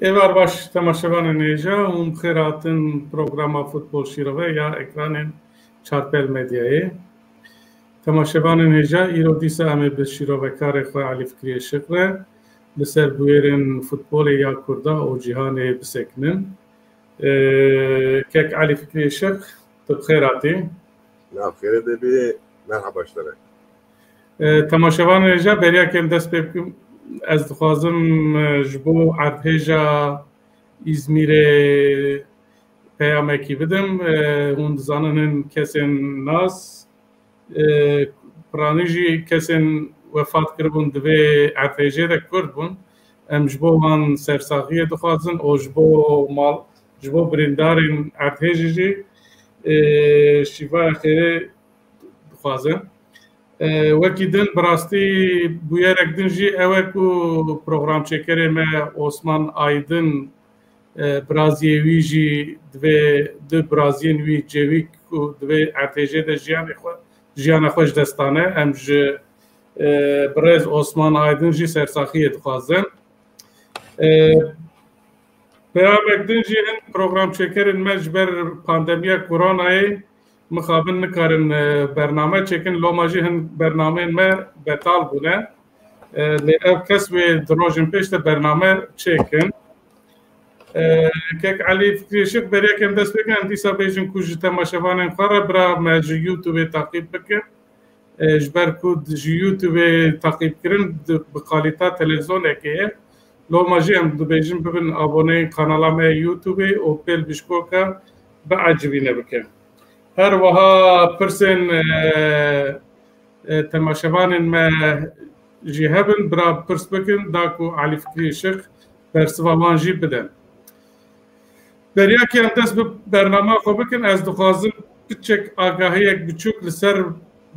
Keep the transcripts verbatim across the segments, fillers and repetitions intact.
Êvar baş temaşevanên hêja, hûn bi xêr hatin programa Futbol Şîrove ya ekranên Çarpel Medyayê. Temaşevanên hêja, îro dîsa em ê bi şîrovekarê xwe Elî Fikrî Işiq re li ser bûyerên futbolê ya Kurda û cîhanê bisekinin. Ee, kek Elî Fikrî Işiq, tu bi xêr hatî. Nav xêrê de bî, merhaba ji te re. E, temaşevanên hêja, beriya ke em dest pê bikin, ez dixwazim, e, ji bo erdhêja Îzmîrê peyamekî bidim. E, hûn dizanin hin kesên nas, e, piranî jî kesên wefat kiribûn di vê erdhêjê de Kurd bûn. Em ji bo wan sersaxiyê dixwazin û ji bo mal, ji bo birîndarên erdhêjê jî, e, şîvaya xêrê dixwazin. E, wekî din, bi rastî bûyerek din jî ew e ku programçêkerê me Osman Aydin, e, biraziyê wî jî divê du biraziyên wî cêwî ku divê erdhêjê de jiyanê xwe, jiyana xwe ji dest dane. Em ji, e, birêz Osman Aydin jî sersaxiyê dixwazin. E, Peyamek din jî hin programçêkerên me ji ber pandemiya koronayê mixabin nikarin, e, bername çêkin. Loma jî hin bernameyên me betal bûne. E, lê ev kes wê di rojên pêş de bername çêkin. E, kek Elî Fikrî Işiq, beriya ke em dest pê bikin, em dîsa bêjin ku ji temaşevanên xwe re bira me ji YouTubeê taqîb bikin. E, ji ber ku di, ji YouTubeê taqîbkirin di, bi kalîta televîzyonekê ye. Loma jî em dibêjin bibin aboneyên kanala me ya YouTubeê û pêl bişkoka biecibîne bikin. Her wiha pirsên, e, e, temaşevanên me jî hebin, bira pirs bikin, da ku Elî Fikrî Işiq bersiva wan jî bide. Beriya ke em dest bi bernama xwe bikin, ez dixwazim piçek agahiyek biçûk li ser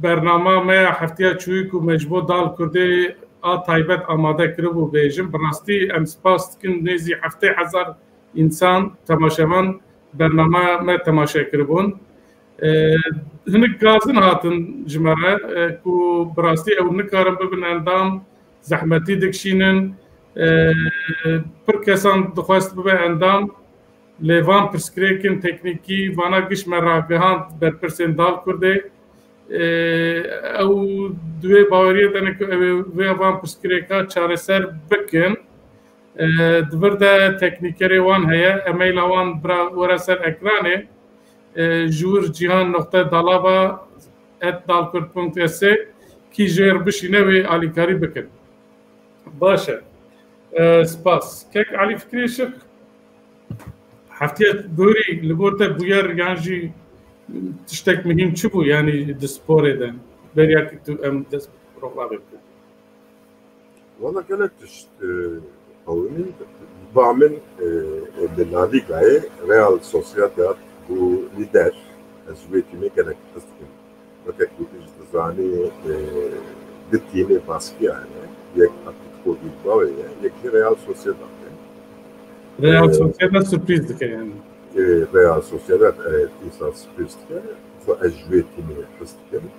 bernama me ya hefteya çûyî ku me ji bo Dal Kurdê a taybet amade kiribû bêjim. Bi rastî em spas dikin, nêzî heftê hezar însan, temaşevan bernama me temaşe kiribûn. E, hinek gazin hatin ji me re, e, ku bi rastî ew nikarin bibin endam, zehmetî dikişînin. E, pir kesan dixwest bibe endam, lê van pirsgirêkên teknîkî, vana giş me ragihand berpirsên Dal Kurdê. E, ew di wê baweriyê de ne ku ew ê vê van pirsgirêka çareser bikin. E, di vir de teknîkerê wan heye, e-maila wan bira were ser ekranê. E, ji wir cihan noqte dalava et dalkurd punkt S E kî jêr bişîne wê alîkarî bikin. Baş e. E, spas. Kek Elî Fikrî Işiq, heftiya gorî li gor te bûyer yan jî tiştek muhîm çi bû, yanî di sporê de? Beriya ku tu em dest programê bikin. Wala gelek tişt, e, qewimîn. Ba min, e, e, li La Lîgayê Real Sociedad bû lîder. Ez ji wê tîmê gelek hez dikim. Weke ku tu jî dizanî, e, du tîmê Baskiya hene. Yek Atletico Bilbao'yê ye, yek jî Real Sociedad e. Real E, Sociedad sürpriz dike yani. E, Real Sociedad, evet, dîsa sürpriz dike. Xwe ez ji wê tîmê hez dikim.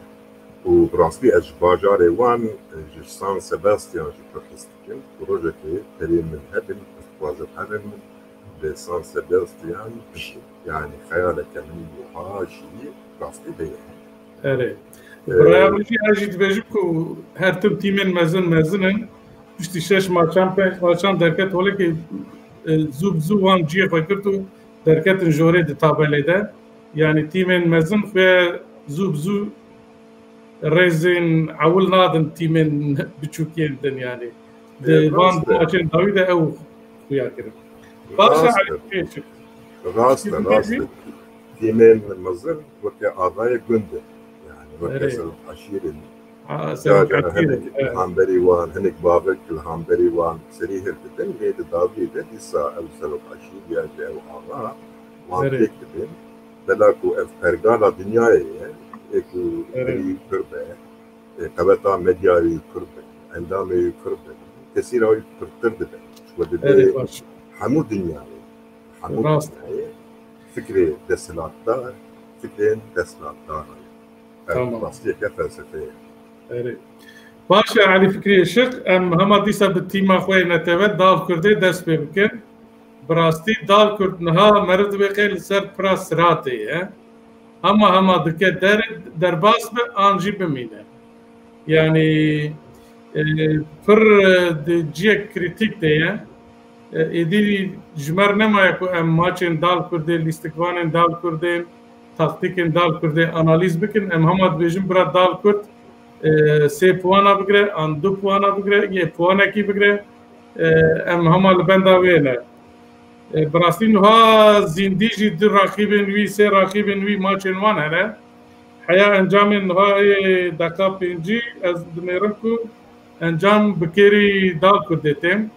Û bi rastî ez ji bajarê wan, e, ji San Sebastian jî pir hez dikim. Û rojekê perê min hebin, ez dixwazim herim li San Sebastian bijîm. Yani xeyaleke min wiha jî rastî heye. Erê. Ee, Biraya min jî, ez jî dibêjim ku her tim tîmên mezin mezin in. Piştî şeş maçan, pênc maçan derket holekê, e, zû bi zû wan cihê xwe girt û derketin jorê di tabelê de. Yani tîmên mezin xwe zû bi zû rêzên ewil nadin tîmên biçûkiyên din yani. Di Ee, van rast e. maçên dawî de ew xuya kirin. Baş e, Rast e. Elî Fikrî Işiq. Rast e, Fikrî rast e. Işiq. Tîmên mezin weke avayê gund in. Yani weke Erê. serok eşîr in. Ha, Cara serok eşîr in, hinek evet. li hemberî wan, hinek bavek li hemberî wan serî hildidin. Lê di dawiyê de dîsa ew serok eşîr ya jî ew ava wan Erê. têk dibin. Bela ku ev pergala dinyayê ye, ê ku Erê. herî pir be, e, qeweta medyayê wî pir be, endamê wî pir be, tesîra wî pirtir dibe. Ji ku Erê, dibê baş. hemû dinyayê, hemû Rast. dinyayê fikrê desthilatdar, fikrên desthilatdar e. Ev Tamam. rastiyeke felsefeyê ye. Erê. Baş e, Elî Fikrî Işiq, em hema dîsa bi tîma xwe yê N T V Dal Kurdê dest pê bikin. Bi rastî Dalkurt niha meriv dibê qey li ser pira siratê ye. Hema hema dike der, derbas be an jî bimîne. Yanî, e, pir, e, di ciyek krîtîk de ye. E, êdî ji me re nemaye ku em maçên Dalkurdê, lîstikvanên Dalkurdê, taktîkên Dalkurdê analîz bikin. Em hema dibêjin bira Dalkurd, e, sê puana bigire, an du puana bigire, yê puanekî bigire. E, em hema li benda wê ne. E, bi rastî niha Zîndî jî du raqîbên wî, sê raqîbên wî maçên wan hene. Heya encamên niha ê deqa pêncî ez dinêrim ku encam bi kêrî Dalkurdê tên.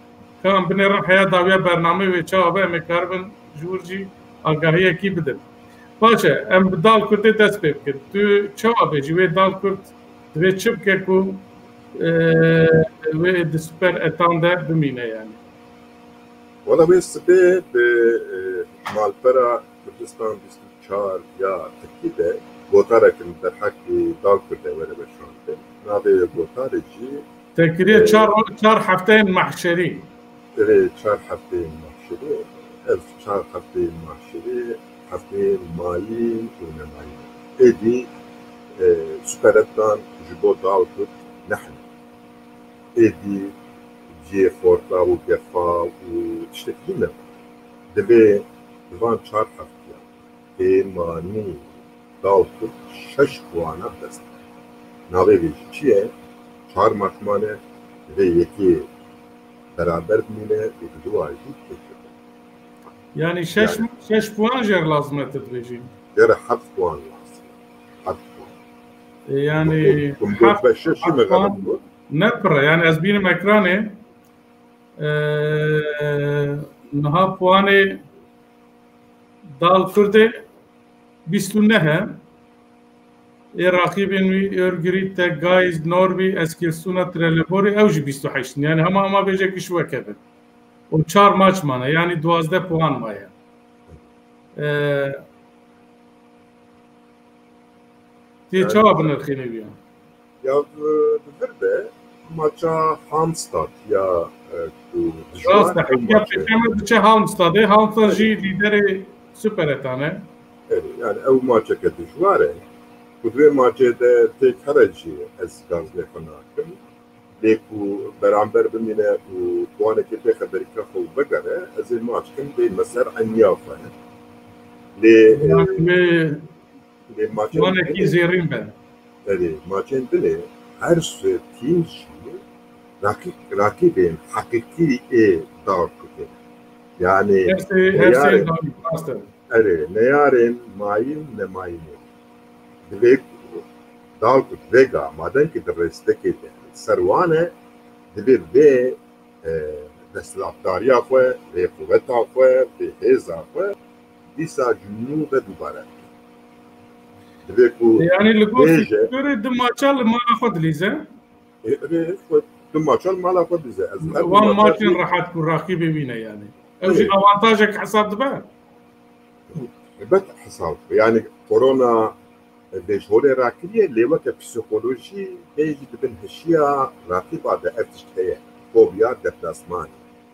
Ka em binêrin heya dawiya bernameyê wê çawa be, em ê karibin ji wir jî agahiyekî bidin. Baş e, em bi Dalkurdê dest pê bikin. Tu çawa bêjî, wê Dalkurd divê çi bike ku, e, wê di Super Etan de bimîne yani? Wala wê sibê bi, e, malpera Kurdistan bîst û çar ya Tirkî de gotarek li derheqê Dalkurdê were weşandin. Navê gotarê jî, Te kiriye e, çar, çar hefteyên mahşerî. Erê, çar hefteyên mahşerî. Ev çar hefteyên mahşerî, hefteyên mayîn û nemayîn. Êdî, e, Super Etan ji bo Dalkurd nehne. Êdî cihê xorta û gefa û tiştek din ne. Divê di van çar heftiyan pêmanî Dalkurd şeş puana bi dest bixin. Navê vê jî çi ye? Çar maç mane, divê yekê beraber bimîne û diduwa jî têkeve. Yani şeş, Yani şeş puan jê re lazim e, tu dibêjî? Jê re heft puan lazim e. Heft puan. E, yani Kum, kum heft, gotibe şeşî heft me puan xelet bû. Ne pir e. Yani ez bînim ekranê. E, niha puanê Dalkurdê bîst û neh e. Ê raqîbên wî Örgryte, Gaiz, Norway, Eskilstuna, Trelleborg, ew jî bîst û heşt in. Yani hema hema bêje giş wekevin. Û çar maç mane, yani duwazdeh puan maye. E, tê Yani çawa binirxîne wî ya? Ya, e, di vir de maça Halmstad ya, e, ku dijwar Rast e, ew hetiya maçê. Pêşeme diçe Halmstadê. Halmstad jî Erê. Lîderê Super Etan e. Erê, yani ew maçeke dijwar e. Ku di vê maçê de têk here jî ez gazlê xwe nakim. Lê ku beramber bimîne û puanekê bêxe berîka xwe û vegere, ez ê maç kim bême ser eniya xwe. Lê, e, Yani, Lê maçên Wanekî dinê, zêrîn be. Erê, maçên dinê her sê tîm jî rakî-, rakîbên heqîqî ê Dalkurdê. Yani Her sê, her sê neyarên, Dalkurd, rast e. Erê, neyarên mayîn nemayînê. Divê ku Dalkurd vêga, madem ki di rêstekê de ser wan e, divê vê e, desthilatdariya xwe, vê quweta xwe, vê hêza xwe, dîsa ji nû ve dubare bike. Divê ku Yani li gor bêje, Fiktorê du maça li mala xwe dilîze. E, e, xwe du maça li mala xwe dilîze. Ez her du Wan maça maçên jî rehet ku raqîbê wî ne yani. Ew jî Evet. avantajek hesab dibe. Elbet hesab dibe. Yani korona vê ji holê rakiriye, lê weke psîkolojî vê jî dibin hişiya raqîba de ev tişt heye. Fobiya deplasmanê.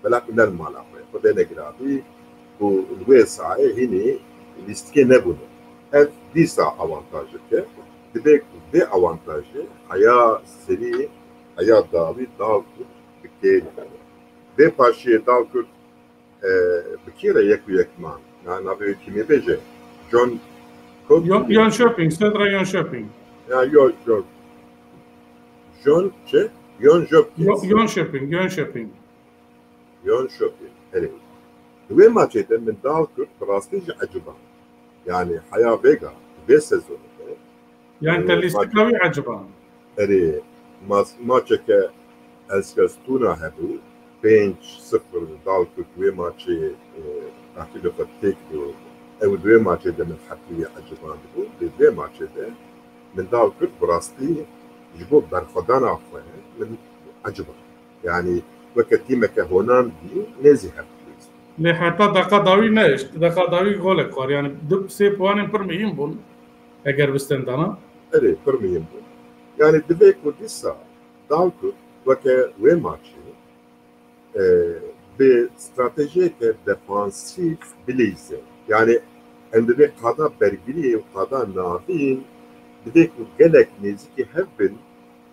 Bela ku ne li mala xwe ye. Xwedê negirabî ku li wê saê hînî lîstikê nebûne. Ev dîsa awantajek e. Divê ku vê awantajê heya serî, heya dawî Dalkurd bi kêrî bîne. Vê paşiyê Dalkurd e, bi kî re yek û yek man? Na, navê wê tîmê bêje. John Cook Yo-, miyê? Jönköping, Södra Jönköping. Ya, yo, yo. John çi? Jönköping. Yo-, Jönköping, Jönköping. Jönköping. Erê. Di wê maçê de min Dalkurd bi rastî jî eciband. Yani heya vêga, vê sezonê de Yani Ee, te lîstika maç-, wî eciba. Erê, mas-, maçeke Eskilstuna hebû, pênc sifir Dalkurd wê maçê, e, raqîbê xwe têk bû. Ew di wê maçê de min hepî wî ecibandibû. Lê di vê maçê de min Dalkurd bi rastî ji bo berxwedana xwe min eciband. Yani weke tîmeke Holandî nêzî hev dibîst. Lê heta deqa dawî nehişt. Deqa dawî golek xwar. Yani du sê puanên pir muhîm bûn. Eger bi stendana. Erê, pir muhîm bû. Yani divê ku dîsa Dalkurd weke wê maçê, e, bi stratejiyeke defansîf bilîze. Yani em divê qada bergiriyê û qada navîn divê ku gelek nêzîkî hev bin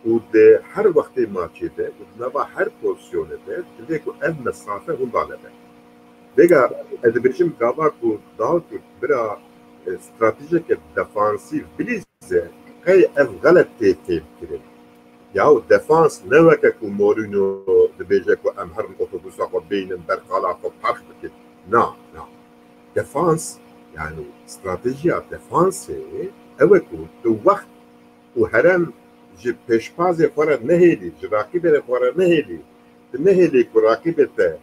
û di her wextê maçê de û di nava her pozisyonê de divê ku ev mesafe hunda nebe. Vêga ez dibêjim gava ku Dalkurt bira, e, stratejiyeke defansîf bilîze, qey ev xelet tê fêhmkirin. Yaw defans ne weke ku Mourinho dibêje ku em herin otobûsa xwe bînin, berqala xwe perx bikin. Na, na. Defans, yani stratejiya defansê ew e ku tu wext û herem ji pêşbazê xwe re nehêlî, ji raqîbê re xwe re nehêlî. Tu nehêlî ku raqîbê te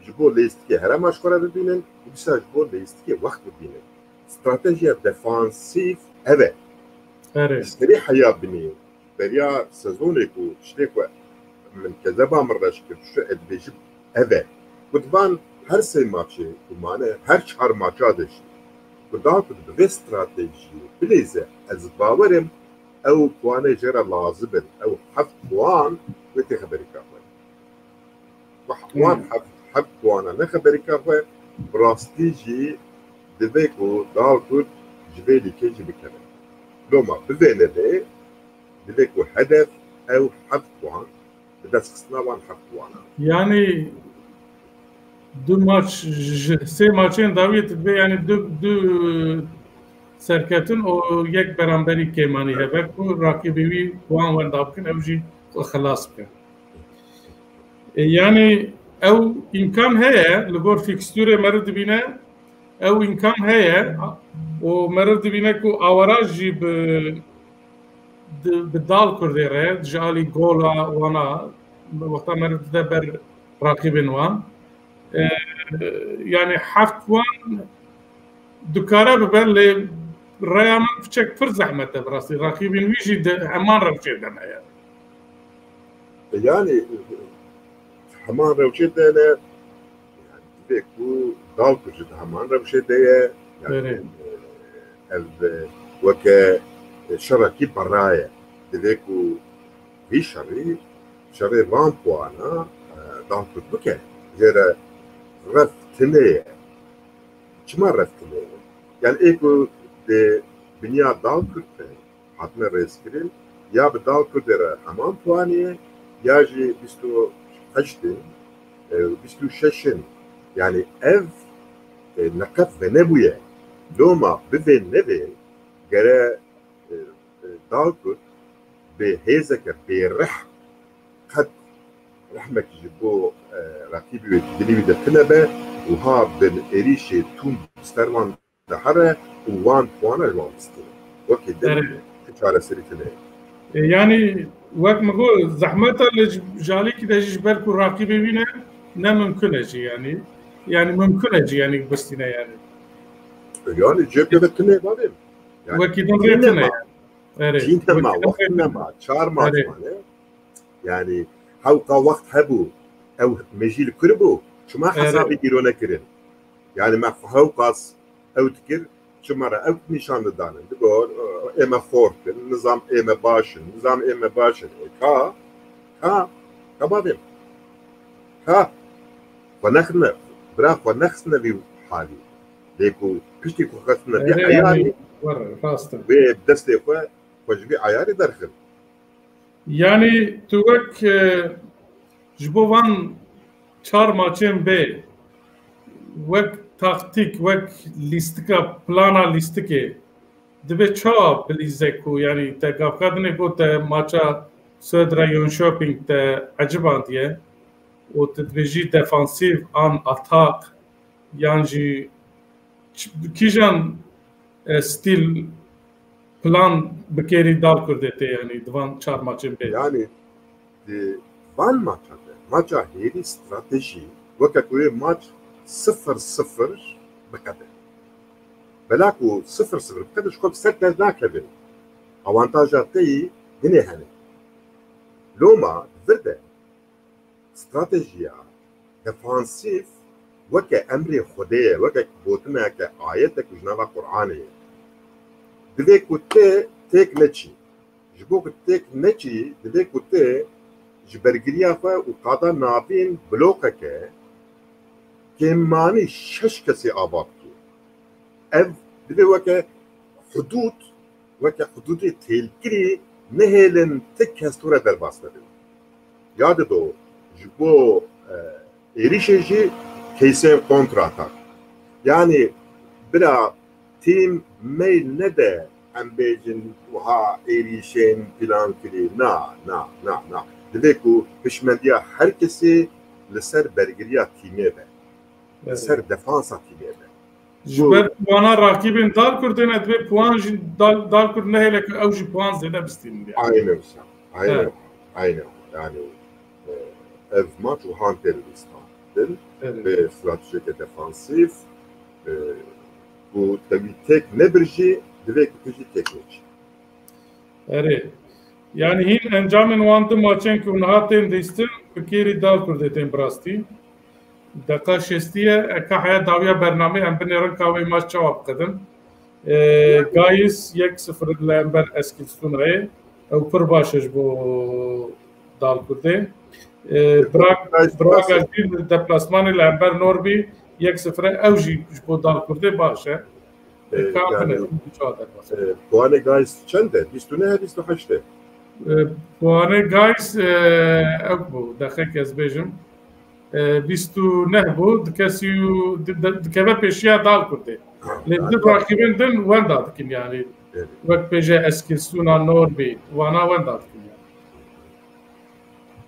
ji bo lêstikê herema ji xwe re bibînin û dîsa ji bo lêstikê wext bibînin. Stratejiya defansîf ev e. Erê. Serî heya binî. Beriya sezonê ku tiştê ku min kezeba min reş kir, şu ez dibêjim ev e. Ku di van her sê maçê ku mane, her çar maça de jî ku da ku bi vê stratejiyê bilêze, ez bawer im ew puanê jê re lazim in. Ew heft puan wê tê xeberîka xwe. Wan heft, heft puana ne xeberîka xwe, bi rastî jî divê ku Dalkurt ji vê lîkê jî bikeve. Loma bivêne lê, divê ku hedef ew heft puan, bi destxistina wan heft puana. Yani du maç, ji sê maçên dawiyê tu dibê yani du, du serketin û yek beramberî kêmanî hebe ku rakîbê wî wan wenda bikin, ew jî xwe xilas bikin. E, yani ew îmkan heye, li gor fîkstûrê meriv dibîne, ew îmkan heye û meriv dibîne ku awaraj jî bi, di, bi Dalkurdê re, ji alî gola wana, wexta meriv dide ber raqîbên wan. E, yani heft wan dikare bibe, lê rêya min piçek pir zehmet e bi rastî. Raqîbên wî jî di heman rewşê de ne ye. Yani heman rewşê de ne, yani divê ku Dalkurd jî di heman rewşê de ye. Yani, Erê. e, ev, e, weke, e, şerekî berra ye. Divê ku vî şerî, şerê van puana, e, Dalkurd bike. Jê re ref tune ye. Çima ref tune ye? Yani ê ku di binya Dalkurd de hatine rêzkirin, ya bi Dalkurdê re heman puanê ye, ya jî bîst û heşt in, e, bîst û şeş in. Yani ev, e, neqet venebûye. Loma bivê nevê gere, e, e, Dalkurd bi hêzeke bêreh qet rehmekî ji bo, e, raqîbê wê dilî wî de tune be û ha bi êrîşê tund bi ser wan de here û wan puana ji wan bistîne. Wekî din Erê. Ti çareserî tune ye. E, yani wek min got, zehmet e li j-, ji alîkî de jî ji ber ku raqîbê wî ne, ne mimkun e jî yani. Yani mimkun e jî yani bistîne yani. Yani cêbke de tune ye bavê min. Yani Wekî din rê tune ye. Erê. Tî nema, Wekî din wext rê nema, çar maç Erê. mane. Yani hewqa wext hebû, ew mejî li kur bû, çima Erê. hesabê îro nekirin? Yani me hewqas ew dikir, çima re ew nîşan didanin. Digot, ê me xort in, nizam ê me baş in, nizam ê me baş in. Ê ka, ka, ka bavê min. Ka, xwe nexine, bira xwe nexisine vî halî. Lê ku piştî ku xestine vî Erê, eyarî, yani, were, rast e. Wê destê xwe, xwe ji vî eyarî derxin. Yani tu wek, e, ji bo van çar maçên bê, wek taktîk, wek lîstika, plana lîstikê, dibe çawa bilîze ku, yani te gavka dinê got te maça Södra Jönköping te ecibandiye û tu dibêjî defansîv an atak, yan jî ç-, kîjan, e, stîl, plan bi kêrî Dalkurdê tê, yanî di van çar maçên bê? Yani di van maça de, maça hêrî stratejî weke ku wê maç sifir sifir biqede. Bela ku sifir sifir biqede, ji xwe bi ser dernakevin. Awantaja te yî hinê hene. Loma vir de stratejiya defansîf weke emrê Xwedê ye, weke gotineke, ayetek ji nava Qur'anê ye. Divê ku tu têk neçî. Ji bo ku têk neçî, divê ku tu ji bergiriya xwe û qada navîn bloqeke, Kêmmanî şeş kesê ava bike. Ev divê weke hudûd, weke hudûdê têlkirî nehêlin ti kes tu re derbas nebin. Ya dido ji bo, e, êrîşê jî keysên kontratak. Yanî bira tîm meyl nede em bêjin wiha êrîşên plan kirî. Na, na, na, na. Divê ku hişmendiya her kesê li ser bergiriya tîmê be. Li Evet. ser defansa tîmê be. Ji ber wana rakîbên Dalkurd têne, divê puan jî Dal-, Dalkurd nehêle ku ew jî puan zêde bistînin yani. Aynen wisa. Aynen. Evet. Aynen. Yani, e, ev maç wihan tê lîstan. Evet. Bi stratejiyeke defansîf, e, ku te wî têk nebir jî, divê ku tu jî têk nekî. Erê. Yani hîn encamên wan du maçên ku niha tên dîstin, bi kêrî Dalkurdê tên bi rastî. Deqa şêstî ye, eka heya dawiya bernameyê em binêrin ka wê maç çawa biqedin. E, Gayis yek sifir li hember Eskilstunayê. Ew pir baş e ji bo Dalkurdê. E, Bra-, Braga jî li deplasmanê li hember Norby yek sifir e. Ew jî ji bo Dalkurdê baş e. E, Ka yani, bine, çawa derbas. E, puanê Gayis çend e? Bîst û neh e, bîst û heşt e? E, puanê Gayis, e, ew bû, dexek ez bêjim. E, bîst û neh bû, dikesî û di-, di-, dikeve pêşiya Dalkurdê. Ha, Lê yani, di rakîbên din wenda dikin yani. Evet. Wek pêje Eskilsuna, Norby, wana wenda dikin yani.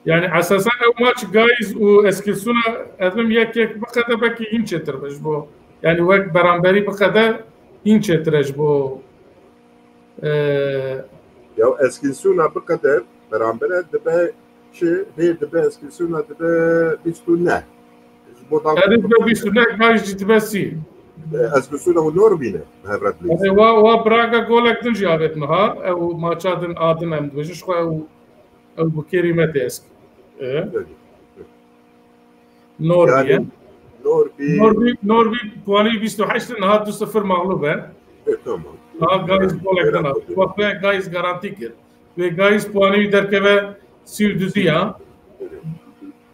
Yani esasen ew maç Gayis û Eskilsuna ez bim yek yek biqede belkî hîn çêtir be ji bo. Yani wek beramberî biqede hîn çêtir e ji bo. E, Ya Eskilsuna biqede berambere dibe çi? Hê dibe Eskilsuna dibe bîst û neh. Ji bo Dalkurd Erê dibe bîst û neh, Gayis jî dibe sî. E, Eskilsuna û Norby ne bi hev re dilîzin. Erê, wa, wa Braga golek din jî avêt niha. Ew maça din a din em dibêjin. Ji xwe ew, ew bi kêrî me tê esk. E? Belê. Norby Yani, ye. Norby Norby, Norby puanî bîst û heşt in, niha du sifir mağlub e. E, tamam. Niha Gayis Yani, golek din a. Wextê Gayis garantî kir. Wê Gayis puanî wî derkeve sî û du ya.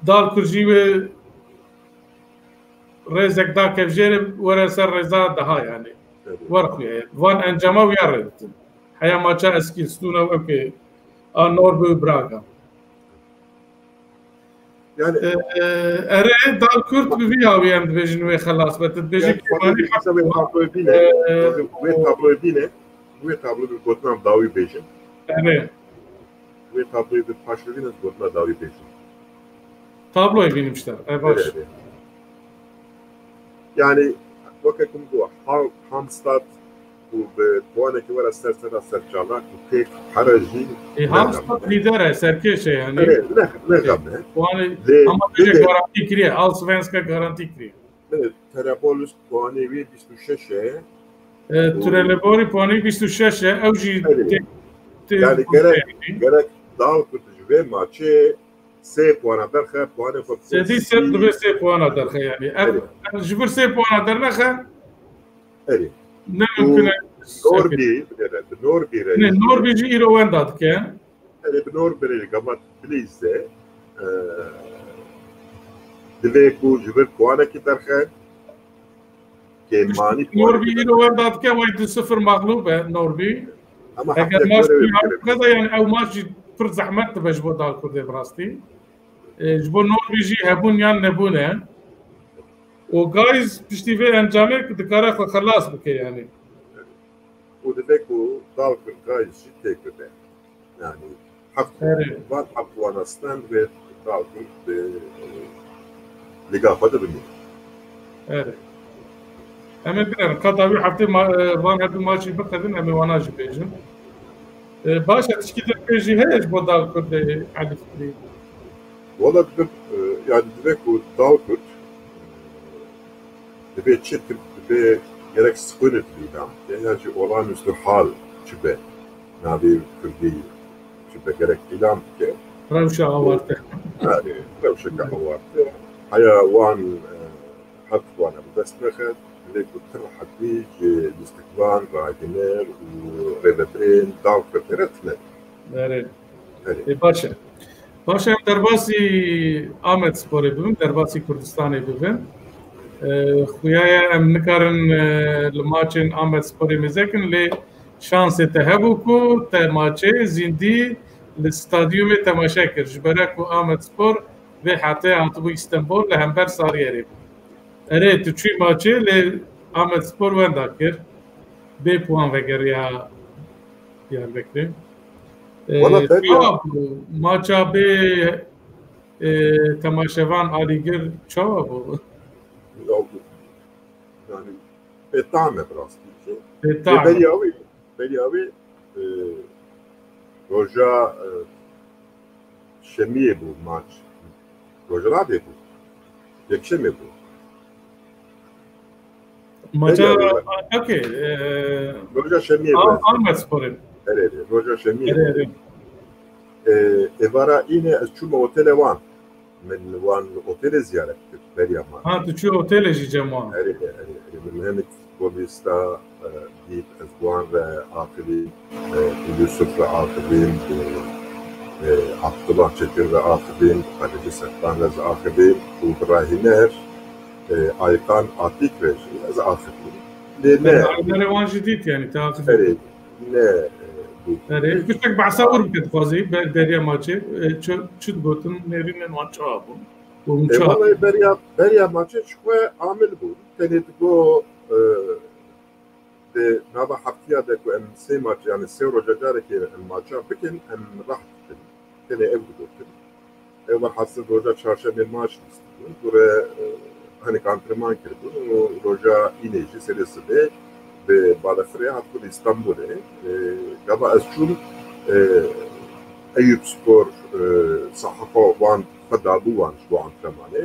Dalkurd jî wê rêzek da kevjêrê were ser rêza daha yani. Evet. Wer xuye. Van encama wiya rê ditin. Heya maça Eskilstuna û ewkê a Norby û Braga. Yani E, e, erê Dalkurd bi vî hawî em dibêjin wê xelas be. Tu dibêjî Yani, Kêmanî wê tabloyê bîne, E, wê tabloyê bîne, wê tabloyê bi gotina dawî bêjin. Erê. Wê tabloyê bi paşevîne gotina dawî bêjin. Tabloyê bînim işte. E, baş. Erê, erê. Yani, weke ku min got, Ham-, Hamstad û bi puanekî were ser sera serçala ku pêk here jî Ê, Hamstad lîder e, serkêş e yani. Erê, ne, ne Ê, xem e. Puanê Lê, ama bêje lê, garantî kiriye. Allsvenska garantî kiriye. Lê Trelleborg puanê wê bîst û şeş e. E, Û Trelleborg puanê bîst û şeş e. Ew jî Erê. tê-, tê-, Yani gerek, gerek Dalkurd ji vê maçê sê puana derxe, puanê xwe bike Sedî sed sî. Dibe sê puana derxe yani. Ev, Erê. ev ji vir sê puana dernexe Erê. ne Û mimkun e. Norby, bi Norby re Ne, jî. Norby jî îro wenda dike. Erê, bi Norby re gamat bilîze. E, divê ku ji vir puanekî derxe. Kêmanî Norby puanekî îro derxe. wenda dike, wey du sifir mexlûb e Norby. Ama Eger heftê maç gore wê bikirin. Qeda yani ew maç jî pir zehmet dibe ji bo Dalkurdê bi rastî. E, ji bo Norby jî hebûn yan nebûn e. Û Gayis piştî vê encamê dikare xwe xelas bike yani. Û divê ku Dalkurd Gayis jî têk bibe. Yani heft Erê. van heft wana stend ve Dalkurd bi Liga xwe de bimîne. Erê. Em ê binerin. Qeda wî heftê ma-, e, van hedu maçî biqedin, em ê wana jî bêjin. E, baş e, tişkî din pê jî heye ji bo Dalkurdê Elî Fikrî? Wala dibe, e, yani dibe ku Dalkurd, e, dibe çi tip dibe gerek skunit lîdan. Yani jî olağanüstü hal çi be. Navê Kurdî çi be gerek îlan bike. Rewşa awarte. Yani, rewşeke awarte. Heya wan, e, her wana bi dest nexe, lê ku ti rehetî ji lîstikvan, raginer û rêvebirên Dalkurd re tine. Erê. Erê. Ê, baş e. Baş e, em derbasî Amedsporê bibin, derbasî Kurdistanê bibin. E, xuya ye em nikarin, e, li maçên Amedsporê mêze kin, lê şansê te hebû ku te maçê zîndî li stadyumê temaşe kir. Ji ber ku Amedspor vê hetê hatibû Îstenbol, li hember Sariyerê bû. Erê, tu çûyî maçê, lê Amedspor wenda kir. Bê puan vegeriya Diyarbekirê. E, Wala beriya çawa bû? Maça bê, e, temaşevan alîgir çawa bû? Ya, yani, bêtam e bi rastî jî. Bêtam e. Lê beriya wî, beriya wî, e, roja, e, şemiyê bû maç. Roja radê bû. Yekşemê bû. Maça, beriya wî, okey, e, roja şemiyê bû. Amedsporê. Erê, erê, roja şemiyê bû. Erê, erê. E, êvara înê ez çûme otele wan. Min wan li otelê ziyaret kir, beriya maçê. Ha, tu çû otelê jî cem wan? Erê, erê, erê. Min hinek futbolîsta, e, dît, ez bi wan re axivîm, e, bi Yusuf re axivîm, bi, e, Abdullah Çetin re axivîm, bi Xelîcî Sehban re ez axivîm û bi Rahîner, e, Aykan Atik re jî ez axivîm. Lê ne. Navberê wan jî dît, yani, te axivî. Erê. Ne, e, bû. Erê, piçek behsa wir bike dixwazî, ber-, beriya maçê, e, çi, çi digotin, nêrînên wan çawa bûn? Û hûn E, çawa? Vallahi beriya, beriya maçê ji xwe amil bûn. Tenê digo, e, di nava heftiya de ku em sê maç, yani sê roja carekê em maça bikin, em reht dikin. Tenê ev digotin. Ew welhasil roja çarşemê maç lîst bûn. Gore, e, hinek antrenman kiribûn û roja înê jî serê sibê bi balafirê hatibûn Îstanbulê. E, gava ez çûm, e, Eyüp Spor, e, sahifa wan xwe dabû wan ji bo antrenmanê.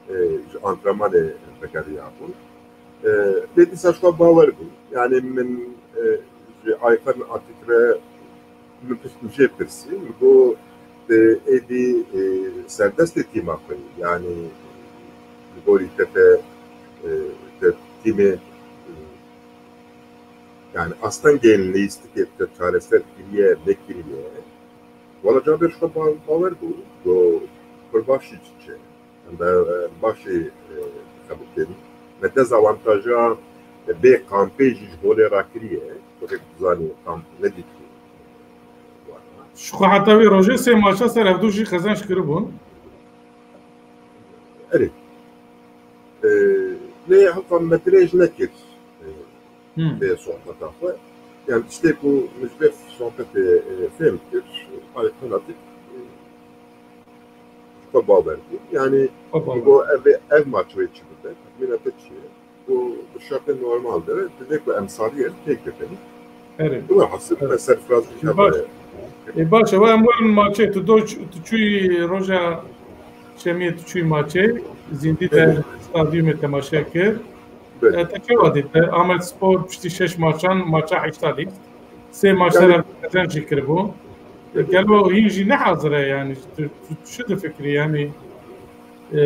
E, ji antrenmanê vegeriyabûn. E, lê dîsa ji xwe bawer bûm. Yani min, e, ji Aykan Atik re min pirs, min jê pirsî. Min got, e, êdî, e, serdestê tîma xwe yî. Yani li gorî te, te, e, te tîmê, e, yani astengên lîstikê te çareser kiriye, nekiriye. Wala cavêr ji xwe ba-, bawer bû. Got, pir baş jî diçe. Em be, e, baş jî, e, qebûl kirin. Me dezawantaja, e, bê kampê jî ji holê rakiriye. Wekî dizanî kamp nedîtî. Ji xwe heta vê rojê sê maça ser hevdû jî qezenc kiribûn. Erê. E, lê heta me dirêj nekir. E, Hmm. Vê sohbeta xwe. Yani tiştê ku min ji vê sohbetê, e, fêm kir, Aykan Atik, e, xwe bawer bû. Yani Xwe bawer. Go ev, ev maç wê çi bibe? Texmîna te çi ye? Ku bi şertên normal de divê ku em Sariyê têk bibin. Erê. Welhasil, erê, me serfiraz bû. Baş. E, baş e, em werin maçê, tu do, tu çûyî roja şemiyê, tu çûyî maçê, zîndî te, erê, stadyumê temaşe kir. Belê. E, te çawa dît? Te Amedspor piştî şeş maçan, maça heşta lîst. Sê maç, yani, ser qezenc jî kiribû. E, gelo hîn jî ne hazir e, yani, tu, tu çi difikirî, yani, e,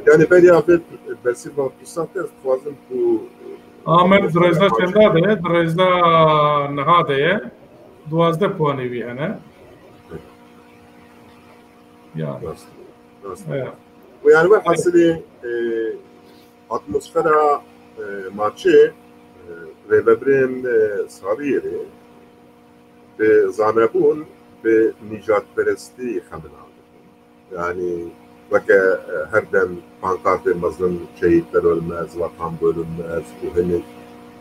yani, beriya vê bersîva firsatê ez dixwazim ku Amed di rêza çenda de ye, di rêza niha de ye. Duwazdeh puanê wî hene. Yani. Rast. Rast. Evet. Û yani, welhasilî, e, atmosfera, e, maçê, e, rêvebirên, e, Sariyerê bi zanebûn, bi nîjadperestî xemilandin. Yani, weke, e, her dem pankartên mezin, "Şehitler ölmez, Vatan bölünmez" û hinek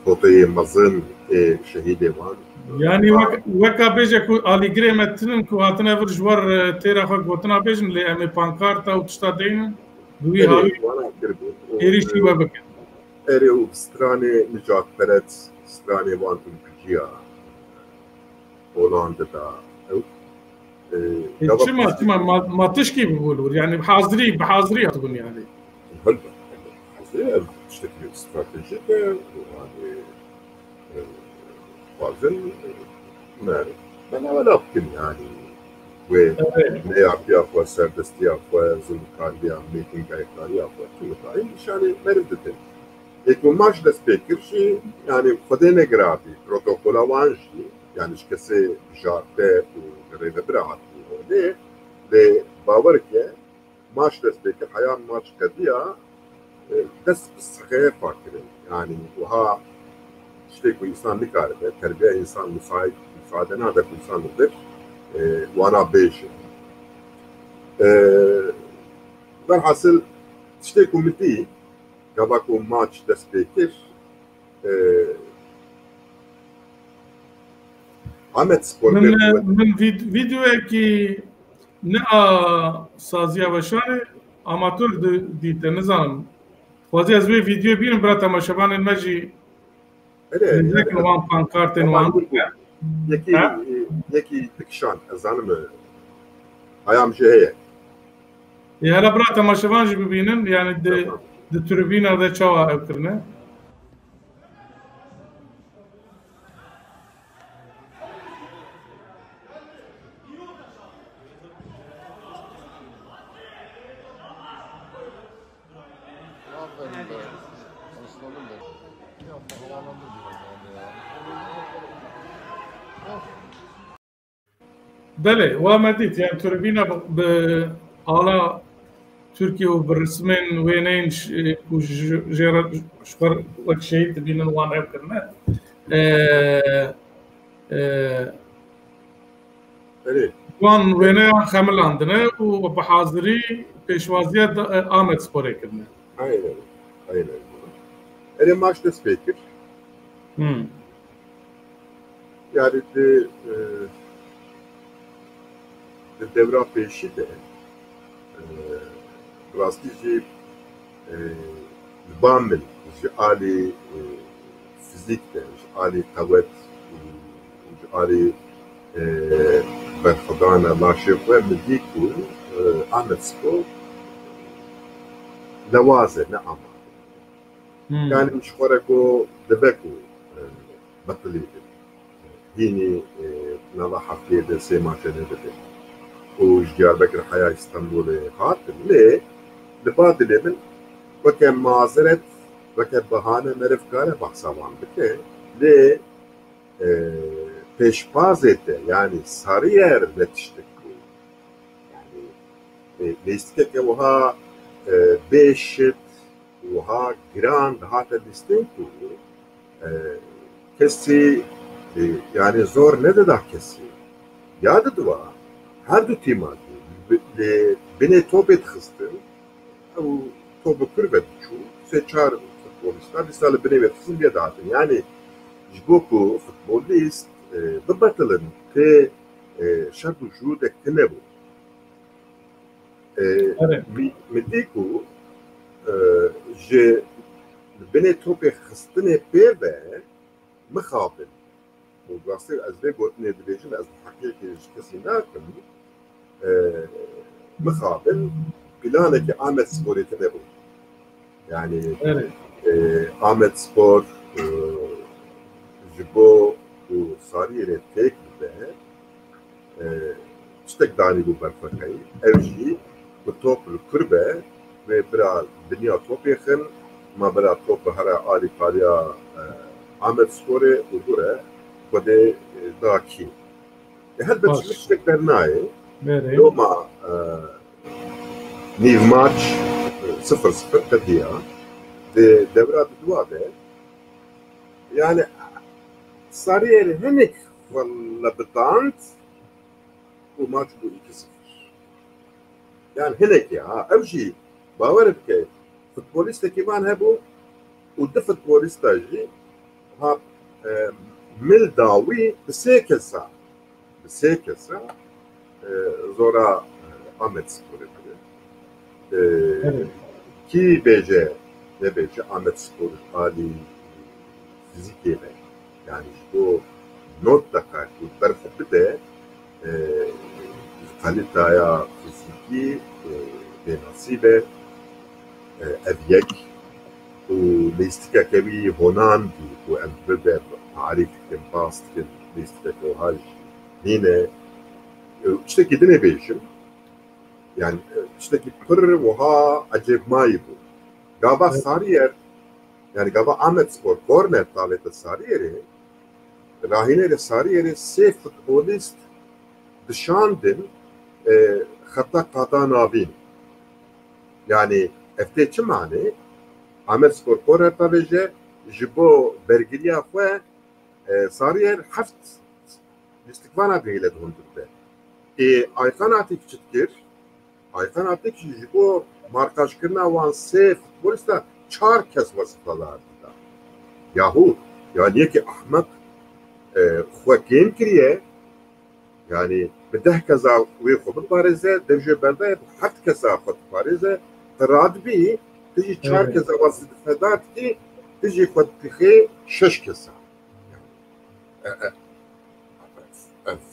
fotoyê mezin ê şehîdê wan. Yani, wek-, weka bêje ku alîgirê me tinin ku hatine vir ji wer, e, têra xwe gotina bêjin, lê em ê pankarta û tişta deynin, bi wî, erê, hawî wana kiribûn. Û, êrîşî, e, we bikin. Erê, û bi stranê nijadperest, stranê wan ûlkuciya Holandê da ew, e, e, gava çima, piştî çima ma, ma tişkî bibû li wir? Yani bi hazirî, bi hazirî hatibûn yani. Helbet, helbet. Hazirî ev tiştekî stratejîk e, yani, e, dixwazin, e, me, me navela bikin yani. Wê, evet, neyartiya xwe, serdestiya xwe, zilmikariya, mêtingayîkariya xwe, tu nikarin nîşanê meriv didin. Ê ku maç dest pê kir jî, yani Xwedê negirabî, protokola wan jî, yani ji kesê bijarte û rêvebira hatibû holê, lê bawer ke maç dest pê kir, heya maç qediya, e, dest bi sixê xwe kirin. Yanî wiha tiştê ku însan nikaribe, terbiya însan musaid, musaade nade ku însan li vir, e, wana bêje. E, Velhasil tiştê ku min dî, gava ku maç dest pê kir, e, Amed Spor Min, pê min vîd-, vîdeoyekî ne a saziya weşanê amatör di-, dîte, nizanim. Xwazî ez wê vîdeoyê bînim, bira temaşevanên me jî Erê, nêzek wan pankartên wan. Yekî, Ha? Yekî dikişand, ez zanim, e, hayam jê heye. Ê, hele bira temaşevan jî bibînin, yani di, Tamam. di tribûna de çawa ew kirine. Aferin be. Aslanım benim. Ya, havalandır biraz abi ya. Belê, wa me dît, yani turbîna bi, bi ala Tirkiye û bi rismên wêneyên ş-, ku ji, jê re ji xwe wek şehîd dibînin wan ev kirine. E, e, Erê. Wan wêneyan xemilandine û bi hazirî pêşwaziya da, e, Amed Sporê kirine. Aynen. Aynen. Erê maç dest pê kir. Hmm. Yani di, e, di devra pêşî de, e, rastî jî, e, li ba min ji alî, e, fizîk de, ji alî qewet û ji alî, e, berxwedana laşê xwe min dî ku, e, Amed Spor lewaz e, ne amade. Hmm. Yani ji xwe re ku dibe ku, e, betilî bin. Hînî, e, nava hefteyê de sê maçe nedibe. Û ji Diyarbekir heya Stenbolê hatin. Lê li ba dilê min weke mazeret, weke bahane meriv kare behsa wan bike. Lê, e, pêşbazê te, yani Sarıyer ne tiştek bû. Yani, e, lîstikeke wiha, e, bê şit, wiha giran dihate lîstin ku, e, kesî, e, yani zor nedida kesî. Ya didiwa, her du tîma jî bi-, li binê topê dixistin, ew top bi kur ve diçû, sê çar futbolîsta dîsa li binê ve dixistin vê dihatin. Yani ji bo ku futbolîst, e, bibetilin, tê, e, şert û şurûdek tune bû. E, Evet. mi-, min dî ku, e, ji binê topê xistinê pê ve mixabin. Û rastî ez vê gotinê dibêjim, ez heqiyekê ji kesî nakim. E, mixabin planekî Amed Sporê tune bû. Yani, Evet. e, Amed Spor, e, ji bo ku Sariyerê têk bibe, e, tiştek danîbû ber xwe xeyî. Ev jî bi top li kur be, wê bira dinya topê xin, ma bira top bihera alîkariya, e, Amed Sporê û gure Xwedê, e, da kî. E, helbet Baş. Ji min tiştek dernayê. Berê. Loma, e, nîv maç, e, sifir sifir qediya. Di devra di dua de, yani, Sariyerê hinek xwe lebitand û maç bû iki sıfır. Yani hinekî ha, ew jî bawer bike, futbolîstekî van hebû û du futbolîsta jî ha, e, mil dawî bi sê kesa, bi sê kesa, e, zora, e, Amed Sporê bide. E, Evet. Kî bêje, nebêje Amed Spor alî fizîkê ve. Yani ji bo not deka ku berxwe bide, e, ji kalîtaya fizîkî, e, bênasîb e, e, ev yek. Û lîstikeke wî honan bû ku em bi de tarîf dikin, bas dikin, lîstikeke wiha jî nîne. E, tiştekî dinê bêjim, yani, e, tiştekî pir wiha ecêbmayî bû. Gava Evet. Sarîyer, yani gava Amed Spor korner davête Sariyerê, rahînerê Sariyerê sê futbolîst dişandin, e, xeta qada navîn. Yani, ev tê çi mane? Amedspor korner pevêje, ji bo bergiriya xwe, e, Sarıyer heft lîstikvana dihêle di hundir de. Ê Ayhan Atik çi dikir? Ayhan Atik jî ji bo markajkirina wan sê futbolîsta çar kes wezîfeler dida. Yahu, yanî yekî ehmeq, e, xwe kêm kiriye, yanî bi deh keza wê xwe biparêze, dev jê berdayê bi heft keza xwe diparêze, tu radibî, tu jî çar Evet. keza wezîfedar dikî, tu jî xwe dixê şeş keza. E, e, ez, ez,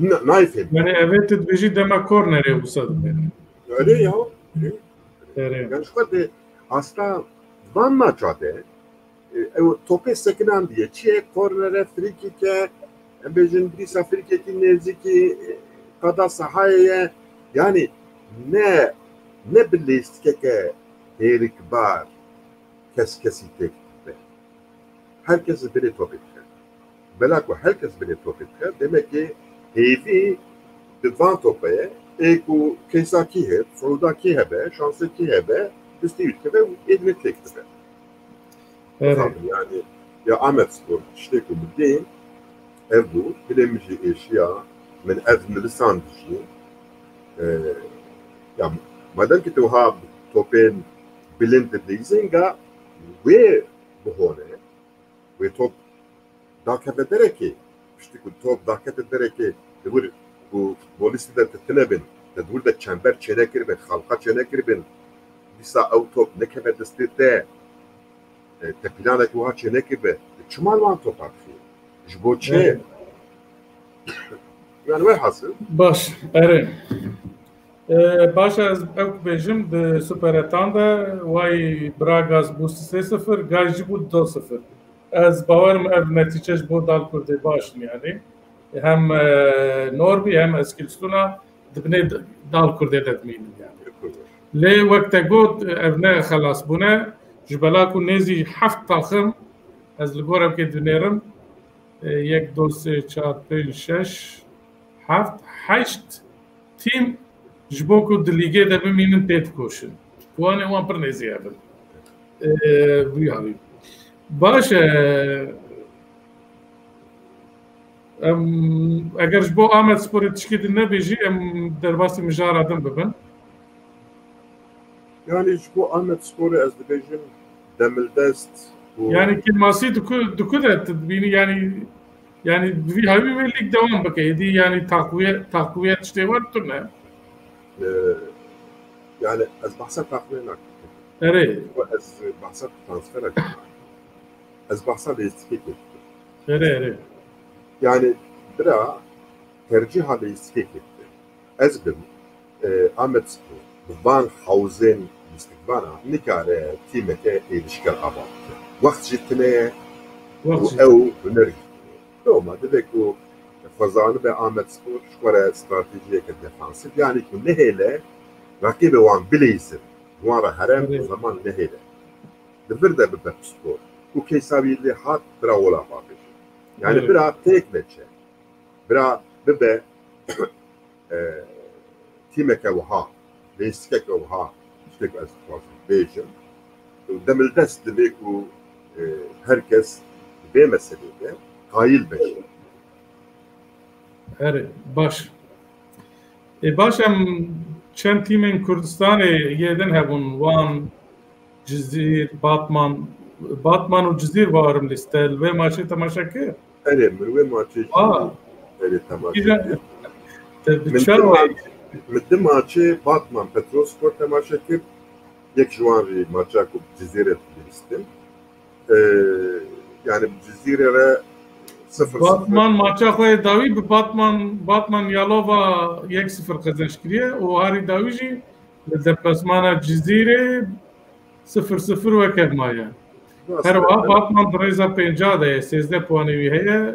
na-, nayê fêm. Yani evet, tu dibêjî dema kornerê wisa dibêne. Öyle ya. Öyle. Erê. Yani şu kadar aslında van maça de, e, ew topê sekinandiye. Çi ye? Kornere, frîkîke, em bêjin dîsa frîkekî nêzîkî, e, qada sahayê ye. Yani ne, ne bi lêstikeke hêrikbar kes kesî têk dibe. Her kes binê topê dixe. Bela ku her kes binê topê dixe, demek ki hêvî di van topa ye. Ê ku keysa kî hebe, siûda kî hebe, şansê kî hebe, destê wî dikeve û ê dinê têk dibe. Evet. Dixabin, yani, ya Ahmet Spor, tiştê ku min dî, ev bû, dilê min jî êşiya, min ev nivisand jî. E, ya, madem ki tu ha topên bilind dilîzên ga, wê bihone, wê top dakeve derekê, piştî ku top dakete derekê, li wir ku futbolîstî de te tine bin, te di wir de çember çênekiribin, xalqa çênekiribin, dîsa ew top nekeve destê te, e, te planek wiha çênekiribe, çima li wan topa dixî? Ji bo çi? Evet. Yani, welhasil. Baş, erê. E, baş e, ez ew bêjim, di Super Etan de, way Bragas bû sê sifir, Gay jî bû du sifir. Ez bawerim ev netîce ji bo Dalkurdê baş in, yani. Hem, e, Norby, hem Eskilstuna di binê D-, Dalkurdê de dimînin, yani. Lê wek te got, ev ne xelas bûne, ji bela ku nêzî heft taxim, ez li gor ev kê dinêrim, e, yek, du, sê, çar, pênc, şeş, heft, heşt tîm ji bo ku di lîgê de bimînin tê dikoşin. Wanê wan pir nêzî hev in. E, vî havî. Baş e, em, eger ji bo Amed Sporê tişkî din nebêjî, em derbasî mijara din bibin. Yani ji bo Amed Sporê ez dibêjim demildest û Yani kêmasî di ku, di ku de tu dibînî, yani, yani bi vî havî wê lîg dewam bike. Êdî yani takwiye, takwiye tiştê wer tune. E, yani ez behsa takwiye nakim. Erê. Ez behsa transfera kim. Ez behsa lêstikê kim. Erê, erê. Yani bira tercîha lêstikê kim. Ez bim, e, Amed Spor, bi van hewzên lîstikvana nikare tîmeke êrişker ava bike. Wext jî tune ye û Wext jî ew tune. Huner jî tune ye. Loma divê ku xwe zanibe Amed Spor ji xwe re stratejiyeke defansîf, yani ku nehêle reqîbê wan bileyzin, wan re herem Evet. zaman nehêle. Li vir de bibe pispor. Û keysa wî lê hat bira wola bavêje. Yani Evet. bira têk neçe. Bira bibe, e, tîmeke wiha, lêstikeke wiha, tiştek ez dixwazim bêjim. Demildest divê ku, e, her kes vê meselê de qayil be. Erê, baş. Ê, baş, em çend tîmên Kurdistanê yê din hebûn, Wan, Cizîr, Batman, Batman û Cizîr bawerim lîste. Li vê maçê temaşe kir? Erê, min wê maçê jî Aa. erê temaşe Kîjan kir. Te bi Min çawa? di maçê, min di maçê Batman Petrolspor temaşe kir. Yek ji wan jî maça ku bi Cizîrê dilîstin. Ee, yani bi Cizîrê re sifir sifir. Batman maça xwe yê dawî bi Batman, Batman Yalova yek sifir qezenc kiriye û harî dawî jî li deplasmana Cizîrê sifir sifir weke maye. Rast Her wiha e. Batman di rêza pênca de ye, sêzdeh puanê wî heye.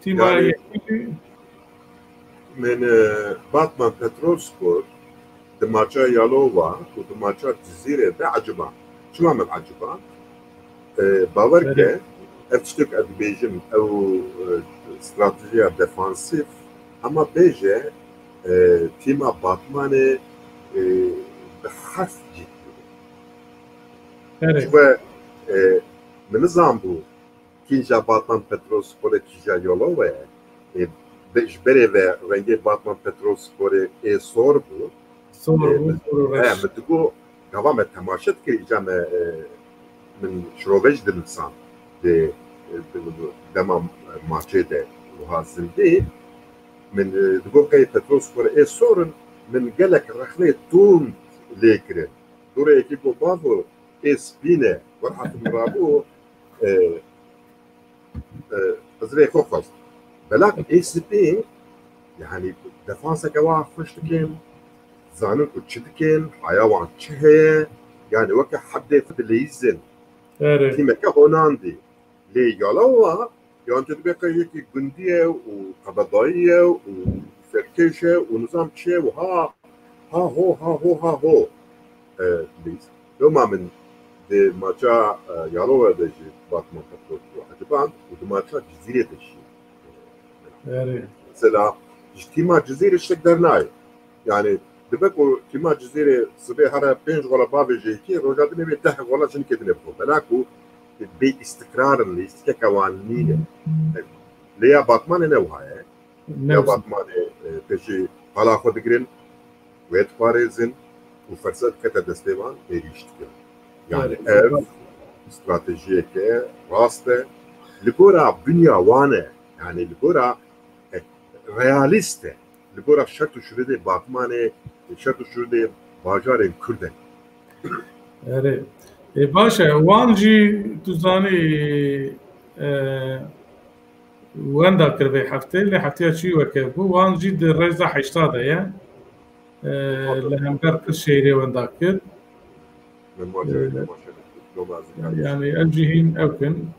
Tîma Yani, yekî min, e, Batman Petrolspor di maça Yalova û di maça Cizîrê de eciba. Çima min eciba? E, bawer Evet. ke, ev tiştek ez dibêjim, ew, e, stratejiya defansîf, hema bêje, e, tîma Batmanê, e, heft ciddi. Erê. Çi be, e, min nizanbû kîja Batman Petrolsporê, kîja Yalova ye. E, be-, ji berê ve rengê Batman Petrolsporê ê sor bû. Sor bû, sor û reş. He, min digot, gava me temaşe dikir, îca me, e, min şirove jî dinivîsand. Di, e, di, di, dema, e, maçê de wiha zindî. Min, e, digot qey Petrolsporê ê sor in, min gelek rexnê tund lê kirin. Dûrê yekî got, bavo, ê spî ne. Wer hatim rabû, e, e, ez rê xwe xwest. Belak ê spî, yani, defanseke wa xweş dikin, zanin ku çi dikin, haya wan çi heye, yani, weke hebdê dileyîzin. Erê. Tîmeke honandî. Lê Yalova, yan tu dibê qey yekî gundî ye û qebedayî ye û serkêş e û nizam çi ye û ha, ha ho, ha ho, ha ho. E, lê loma min di maça, e, Yalova de jî Batman Petrol eciband û di maça Cizîrê de jî. Erê. Mesela ji tîma Cizîrê ştek dernayê. Yani dibe ku tîma Cizîrê sibê here pênc gola bavêje yekî, roja dinê bê deh gola jinikê dinê bixwe. Bela ku bê îstikrar in, lîstikeke wan nîne. Lê ya Batmanê ne wiha ye. Ne Ya wiha. Batmanê, e, pêşî qala xwe digirin, wê diparêzin û ferse dikete destê wan, êrîş dikin. Yani Evet. ev stratejiyeke rast e. Li gora binya wan e. Yani li gora, e, realîst e. Li gora şert û şurûdê Batmanê, şert û şurûdê bajarên Kurd e. Erê. E, baş e. Wan jî tu zanî, e, wenda kir vê heftê, lê hefteya çî weke bû. Wan jî di rêza heşta de ye. E, li hember Qirşehîrê wenda kir. Min maçê wê temaşe nekir. Loma ez Yani ev jî hîn ew kin.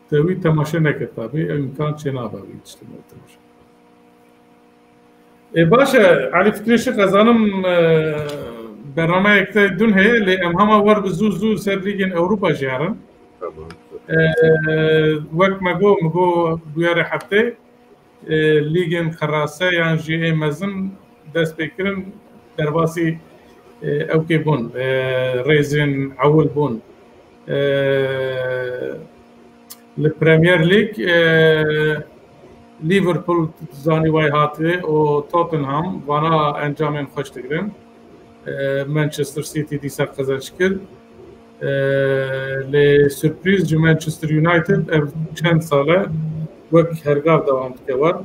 Te wî temaşe nekir tabî. Ew îmkan çê nabe wî tiştê me temaşe. E, baş e, Elî Fikrê Şix, ez zanim, e, bernameyek te dûn heye, lê em hema wer bi zû zû ser lîgên Ewropa jî herin. Tamam. E, wek me got, min got bûyerê heftê, e, lîgên xerase yan jî ê mezin dest pê kirin, derbasî, e, ewkê bûn, e, rêzên ewil bûn. E, Li Premier League, e, Liverpool zanî way hatiye û Tottenham vana encamên xweş digirin. E, Manchester City dîsa qezenc kir. E, lê sürpriz ji Manchester United ev çend sal e wek hergav dewam dike wer.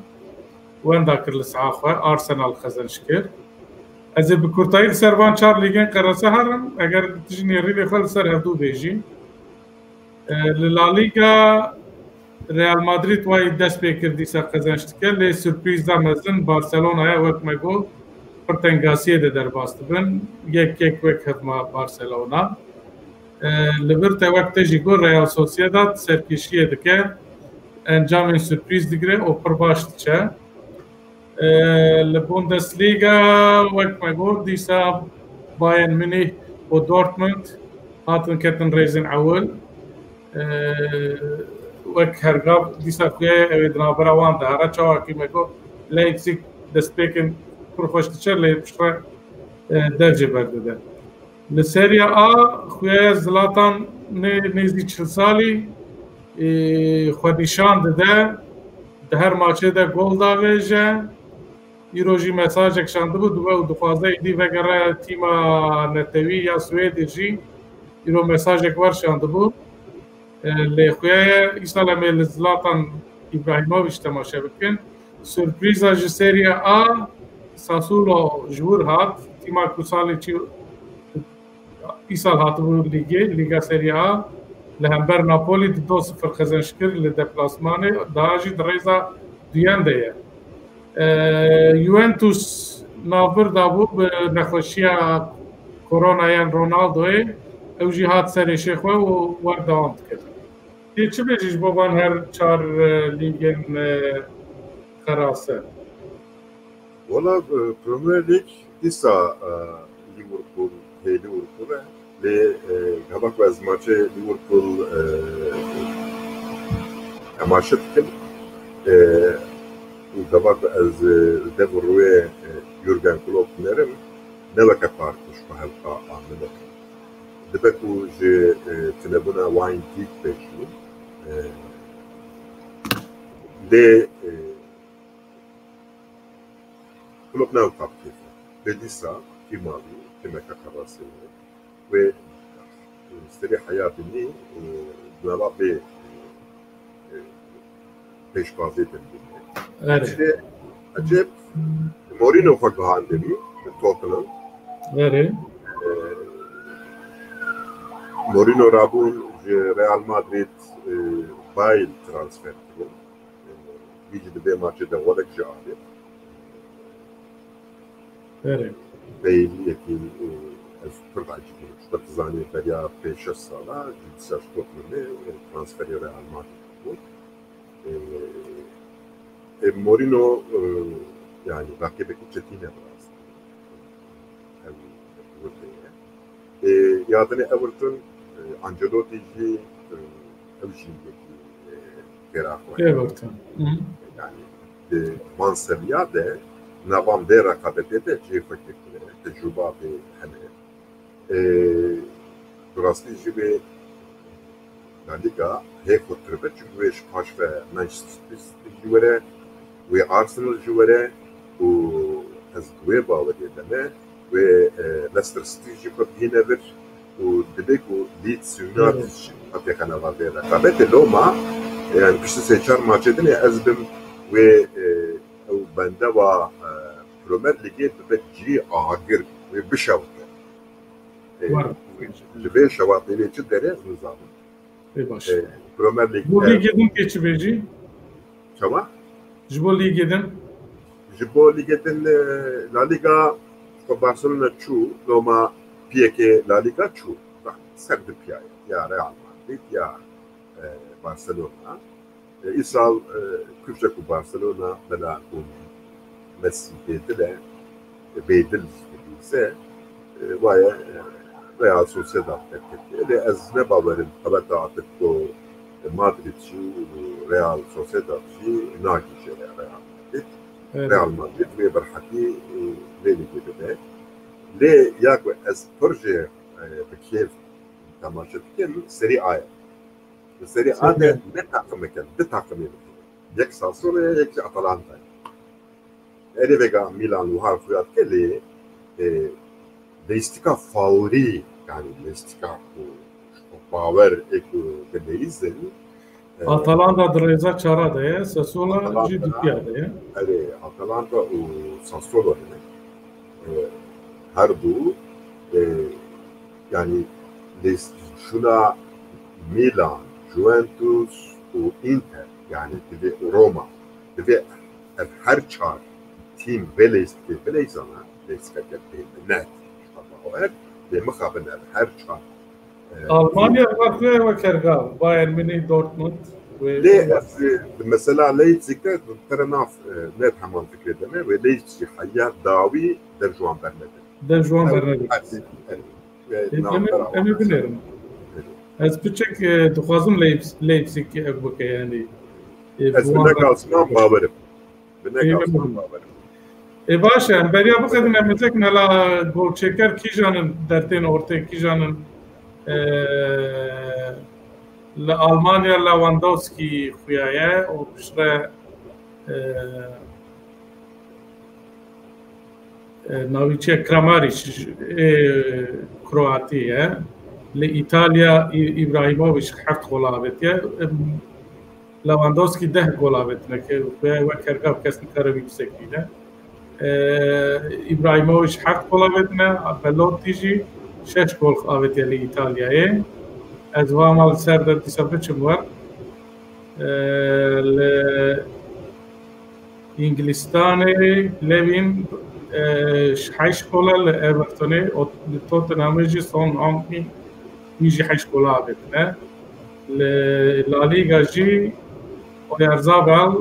Wenda kir li saha xwe, Arsenal qezenc kir. Ez ê bi kurtayî li ser van çar lîgên qerase herim, eger tu jî nêrînê xwe li ser hevdû bêjî. E, li La Liga Real Madrid way dest pê kir dîsa qezenc dike, lê sürprîza mezin Barcelona'ya wek me got, pir tengasiyê de derbas dibin. Yek yek wek hevma Barcelona. E, li vir te wek te jî got Real Sociedad serkêşiyê dike, encamên sürprîz digire û pir baş diçe. E, li Bundesliga wek me got dîsa Bayern Munîh û Dortmund hatin ketin rêzên ewil. E, wek hergav dîsa xuya ye ew ê di navbera wan de here. Çawakî me got Leipzig destpêkin pir xweş diçe lê piştre, e, dev jê berdide. Li Serie A xuya ye Zlatan nê-, nêzî çil salî, e, xwe nîşan dide, di her maçê de gol davêje. Îro jî mesajek şandibû, dibe û dixwaze êdî vegere tîma netewî ya Swêdê jî. Îro mesajek wer şandibû. E, lê xuya ye îsal em ê li Zlatan Îbrahîmovic temaşe bikin. Surprîza ji Serie A Sassuolo ji wir hat. Tîma ku salê çî îsal hatibû lîgê, Lîga Serie A, li hember Napoli di do sifir qezenc kir li deplasmanê, daha jî di rêza duyan de ye. E, Juventus navbir dabû bi nexweşiya koronayan Ronaldoyê, ew jî hat ser êşê xwe û wer dewam dikir. Tê çi bêjî ji bo van her çar, e, lîgên, e, xerase? Wala, e, Premier League dîsa, e, Liverpool, hê Liverpool e. Lê, e, gava ku ez maçê Liverpool, e, temaşe dikim, e, û gava ku ez, e, dev û rûyê, e, Jurgen Klopp nerim, ne weke park ji xwe hevka amine. Dibe ku ji, e, tunebûna Wayne Dijk be jî, e, lê, e, Klopp ne weka bi kêf e. Lê dîsa tîma wî tîmeke qerasê ye. Wê serê heya binî û nava vê, e, pêşbazê din bûne. Erê. Ecêb, Mourinho xwe gihandibî li Tottenham. Erê. E, Mourinho rabûn ji Real Madrid, e, Bale transfer kiribûn. E, Wî jî di vê maçê de xwedek ji alê. Erê. Bale yekî, e, ez pir ecibîm. Ji xwe dizanî beriya pênc şeş sala, ji dîsa ji Tottenhamê, e, transferê Real Madrid bû. E, e, Mourinho, e, yani, rakibekî çetîn e bi rastî. Ew, ew, e, ya dinê Everton, e, Ancelotti jî, e, ew jî yekî, e, fêra xwe. Everton. Hı. Yani, di van seviya de, navan vê rekabetê de cihê xwe girtine, tecrûba vê hene. E, bi rastî jî wê La Liga hê xurtir be, çimkî wê ji paş ve Manchester City jî were, wê Arsenal jî were û ez bi wê baweriyê de me, wê, e, Leicester City jî xwe bihîne vir û dibê ku Leeds United jî xwe têxe nava vê rekabetê. Loma, yani piştî sê çar maçê dinê ez bim wê, e, ew bendewa, e, Premier Lîgê bibe cî agir, wê bişewite. E, War. Li vê şewatînê çi derê ez nizanim. Ê baş. E, Premier League, Bu e, lîgê din pê çi bêjî? Çawa? Ji bo lîgê din? Ji bo lîgê din, e, La Liga, xwe Barcelona çû, loma piyekê La Liga çû. Bak, ser du piyaye. Ya Real Madrid, ya, e, Barcelona. E, îsal, e, kuşte ku Barcelona bela ku Messi bêdil e, e, bêdil dibîse, e, waye, e, Real Sociedad derketiye. Lê ez ne bawerim qeweta Atletico Madrid jî û Real Sociedad jî nagihîje Real Madrid. Evet. Real Madrid wê bi rehetî, e, vê lîgê bibe. Lê ya ku ez pir jê, e, bi kêf temaşe dikim, Serie A ye. Li Serie A de ne taqimeke, du taqimê bikin. Yek Sassuolo ye, yek jî Atalanta ye. Erê vega Milan wiha xuya dike lê, e, leyîstika favorî, yani leyîstika ku ji xwe bawer ê ku dileyîzin, e, Atalanta di rêza çara de ye, Sassuolo jî dupiya de ye. Erê, Atalanta û Sassuolo hene. E, her du, e, yani lêsşûna Milan, Juventus û Inter, yani divê Roma, divê ev her çar tîm vê lêstikê bileyzana, lêstikeke bêminet, bawer, lê mixabin ev her çar, e, Almanya vextê wekerga Bayern Münih, Dortmund. Lê ez, e, mesela Leipzig de tere nav, e, ne heman fikrê de me, wê Leipzig heya dawî dev ji wan bernedin. Dev ji wan bernedin. Em ê binêrin. Ez piçek, e, dixwazim Leipz-, Leipzig ev bike, yani. E, ez bi ne gazman bawerim. Bi ne gazman bawerim. Ê, baş e, em beriya bixedin, em ê tekin hela golçêker kîjan in, dertên ortê kîjan in, e, li Almanya Lewandowski xuya ye û piştre, e, e, navî çi ye? Kramaric, e, Kroatî ye. Li Îtalya Î-, Îbrahîmovic heft gol avêtiye. E, Lewandowski deh gol avêtine ke xuya wek kergav kes nikare wî bisekîne. E, Îbrahîmovic heft gol avêtine, Belotti jî şeş gol avêtiye li Îtalyayê. Ez va mal ser de dîsa biçim wer. E, li Îngilistanê Lewin, e, heşt gola li Evertonê, û li Tottenhamê jî Son Heung-min, wî jî heşt gola avêtine. Li La Liga jî Oyarzabal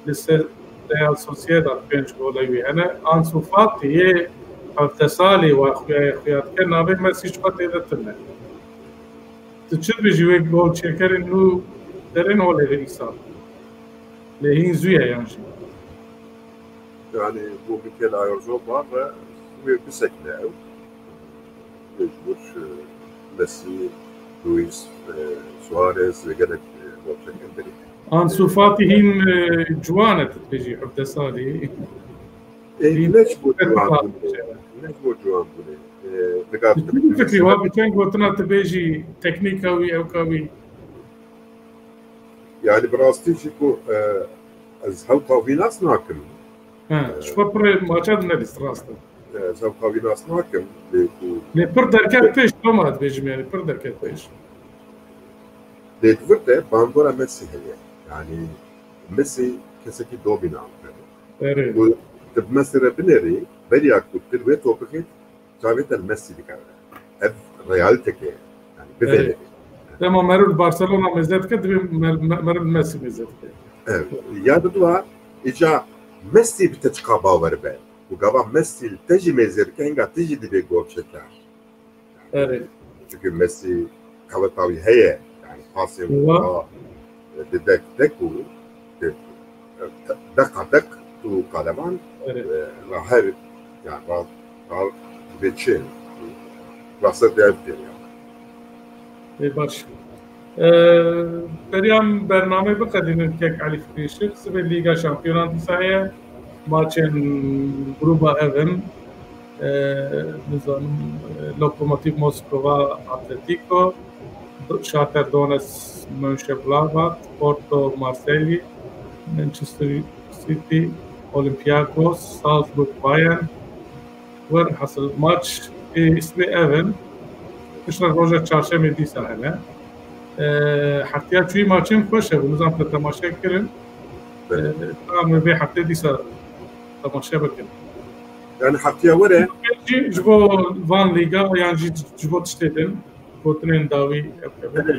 li ser Real Sociedad pênc gola wî hene. Ansu Fati yê hevdeh salî wa xuya, xuya dike, navê Messi ji xwe tê de tune. Tu çi dibêjî wê gol çêkerên nû derên holê de îsal? Lê hîn zû ye yan jî? Yani bu Mikel Oyarzabal ve Wê bisekine ew. Ji bo, e, Messi, Luis, e, Suarez ve gelek, e, bawşekin derê. Ansu Fati hîn, e, ciwan e, tu dibêjî hevdeh salî. E, ne ji bo ciwan bûne. Ne ji bo ciwan bûne. E, digat. Fikri wa bi çend gotina tu bêjî teknîka wî, ewka wî. Yani bi rastî jî ku, e, ez hewka wî nas nakim. Ha, ji xwe pirê maça dinelîst, rast e. E, ez hewka wî nas nakim. Lê ku Lê pir derket pêş, Toma, dibêjim, yani pir derket pêş. Lê di vir de bandora Messi heye. Yani Messi kesekî dominant e. Erê. Ku tu bi Messi re binêrî, beriya ku tu li wê top bixît, çavê te li Messi dikeve. Ev realîteke ye. Yani bivêne. Dema meriv li Barcelona mêze dike, divê mer-, mer-, meriv li Messi mêze dike. Evet. Ya di dua, îca Messi bi te çiqa bawer be. Û gava Messi li te jî mêze dike, hinga tu jî divê gol çeke. Erê. Çünkü Messi qeweta wî heye. Yani pasê Wa- wa didek tek û de-, deqa dek tu qaleman, Erê. e, ra her, yani ra, ra ve çi? Ra ser de ev der yani. Ê baş. E, Beriya em bernameyê biqedînin, kek Elî Fikrî Şêx, sibê Lîga Şampiyonan dîsa heye. Maçên grûba ev in. E, nizanim, e, Lokomotiv Moskova, Atletico, Shakhtar Donetsk, Mönchengladbach, Porto, Marseille, Manchester City, Olympiakos, Salzburg, Bayern. Werhasil maç, e, îsmê ev in. Piştre roja çarşemê dîsa hene. E, heftiya çûyî maçên xweş hebû. Nizam te temaşe kirin. E, Evet. Tam vê heftê dîsa temaşe bikin. Yani heftiya were Jî ji bo van lîga yan jî ji bo tiştê din, gotinên dawî.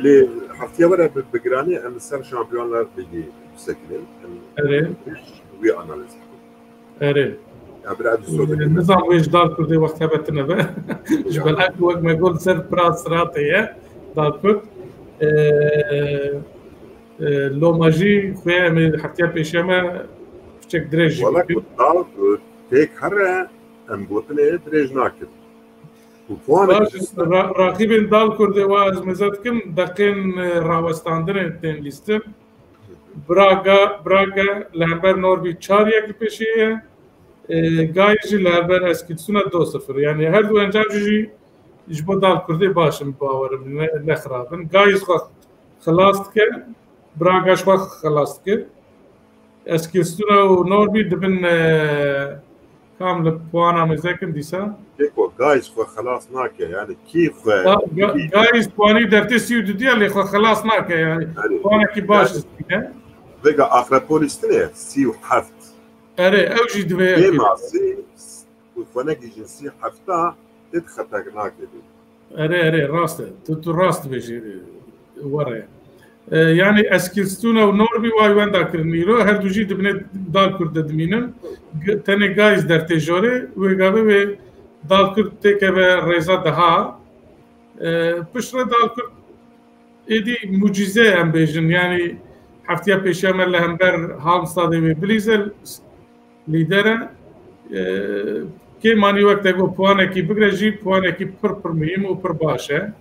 Lê heftiya were bi, bi giranî em li ser Şampiyonlar Lîgî bisekinin. Em Erê. wî analiz bikin. Erê. Ya bir abi soru. Nizam wê ji Dal Kurdê wext hebe tine be. Ji bela ku wek me got ser pira siratê ye Dal Kurd. E, e, Loma jî xuya em ê heftiya pêşiya me piçek dirêj jî Wala bikin. Ku Dal Kurd têk here em gotinê dirêj nakin. Ku puanek Baş, ra-, raqîbên Dal Kurdê wa ez mêze dikim, deqên, e, rawestandinê tên lîstin. Braga, Braga li hember Norwich çar yek li pêşî ye. E, Gayî jî li hember Eskilstuna do sifir. Yani her du encam jî, jî ji bo Dal Kurdê baş in, bawerim, ne, ne xirab in. Gayî xwe xilas dike, Braga ji xwe xilas dike. Eskilstuna û Norwich dibin, e, kam li puana mêzekin dîsa. Keko Gayî xwe xelas nake, yani kî xwe Ga-, Ga-, Gayî puanî dertê sî û du diye, lê xwe xelas nake, yani Yani, puanekî baş yani- distîne. Vega Akropolis tine sî û heft. Erê, ew jî divê Bê masî û xwenekî jin sî hefta tê xetek nake. Erê, erê, rast e. Tu, tu rast dibêjî, were. E, yani Eskilstuna û Norwich way wenda kirin îro, her du jî dibinê Dal Kurd de dimînin. G-, tenê Gayî dertê jorê, wê gavê wê Dal Kurd têkeve rêza deha. E, piştre Dal Kurd êdî mucîze em bêjin, yani heftiya pêşiya me li hember Halmstadê wê bilîze, lîder e. E, kê manî wek te got puanekî bigre jî puanekî pir pir muhîm û pir baş e.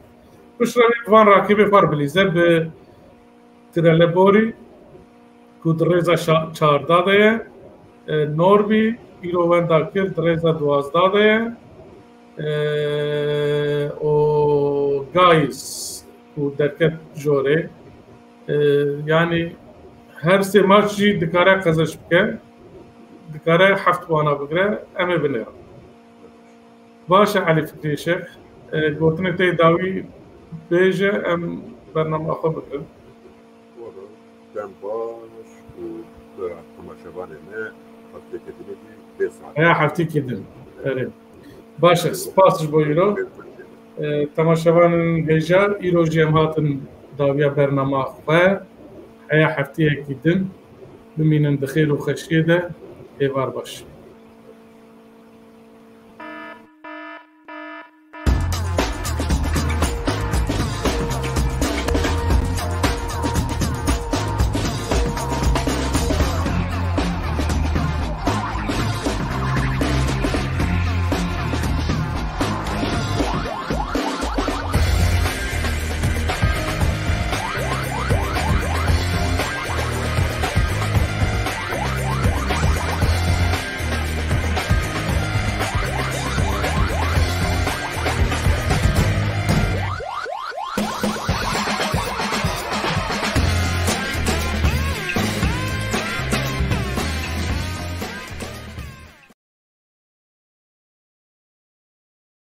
Piştre wê van raqîbê xwe bilîze bi Trelleborî ku di rêza şa-, çarda de ye. E, Norwich îro wenda kir di rêza duwazda de ye. E, û Gayî ku derket jorê. E, yani her sê maç jî dikare qezenç bike, dikare heft puana bigire, em ê binêrin. Baş e Elî Fikrî Şêx, e, gotinê te yê dawî bêje, em bernama xwe bikin. Dem baş û temaşevanê me hefteke dinê jî bê saet. Heya heftîkî din. Erê. Baş e, spas ji bo îro. E, temaşevanên hêja, îro jî em hatin dawiya bernama xwe. Heya heftiyekî din bimînin di xêr û xweşiyê de. Êvar baş.